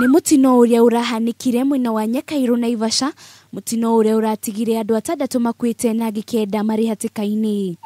Nĩ mũtino ũrĩa ũrahanĩkire mwena wa Nyakairũ Naivasha, mũtino ũrĩa ũratigire andũ atandatũ makuĩte na angĩ kenda marĩ hatĩka-inĩ.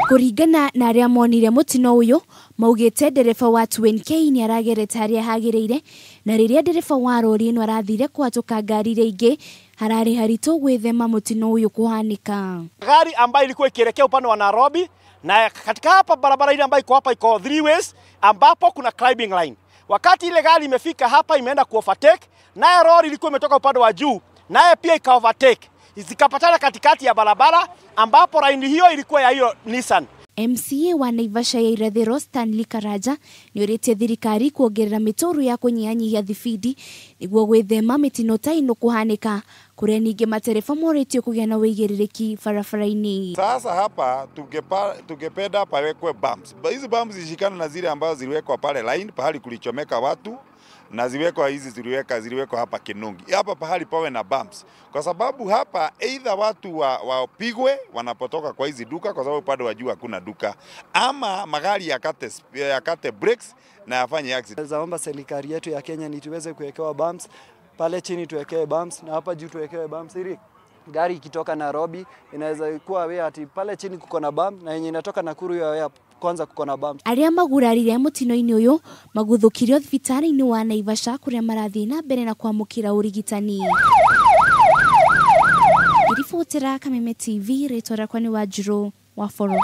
Kũringana na arĩa monire mũtino ũyũ, maugĩte ndereba wa Twin K nĩ aragerete harĩa hagĩrĩire, na rĩrĩa ndereba wa rori ĩno arathire kũhatũka ngari iria ingĩ, hararĩ haritũ gwĩthema mũtino ũyũ kũhanĩka. Gari ambayo ilikuwa ikielekea upande wa Nairobi, na katika hapa barabara ile ambayo iko hapa iko three ways ambapo kuna climbing line. Wakati ile gari imefika hapa imeenda ku overtake, naye lori ilikuwa imetoka upande wa juu, naye pia ika overtake. Zikapatana katikati ya barabara ambapo line hiyo ilikuwa ya hiyo Nissan. MCA wa Naivasha ya Irathĩro Stanley Karanja nĩorĩtie thirikari kuongerera mĩtũrũ ya kũnyihanyihia thibindi nĩguo gwĩthema mĩtino ta ĩno kũhanĩka, kũrĩa ningĩ matereba morĩtio kũgĩa na ũigĩrĩrĩki barabara-inĩ. Sasa hapa tungependa pawekwe bumps. Hizi bumps zishikane na zile ambazo ziliwekwa pale line pahali kulichomeka watu, na ziwekwa hizi ziliwekwa hapa Kinungi. Hapa pahali pawe na bumps. Kwa sababu hapa either watu wapigwe wanapotoka kwa hizi duka, kwa sababu upande wa juu hakuna duka, ama magari yakate brakes na yafanye accident. Naomba serikali yetu ya Kenya ni tuweze kuwekewa bumps pale chini, tuwekewe bumps na hapa juu tuwekewe bumps, ili gari ikitoka Nairobi inaweza kuwa wewe ati pale chini kuko na bump, na yenye inatoka Nakuru ya wewe kwanza kuko na bump. Arĩa magurarire mũtino-inĩ ũyũ maguthũkirio thibitarĩ-inĩ wa Naivasha kũrĩa marathiĩ na mbere na kwamũkĩra ũrigitani. Ngĩribotera Kameme TV, rĩtwa rĩakwa nĩ Wanjirũ wa Boro.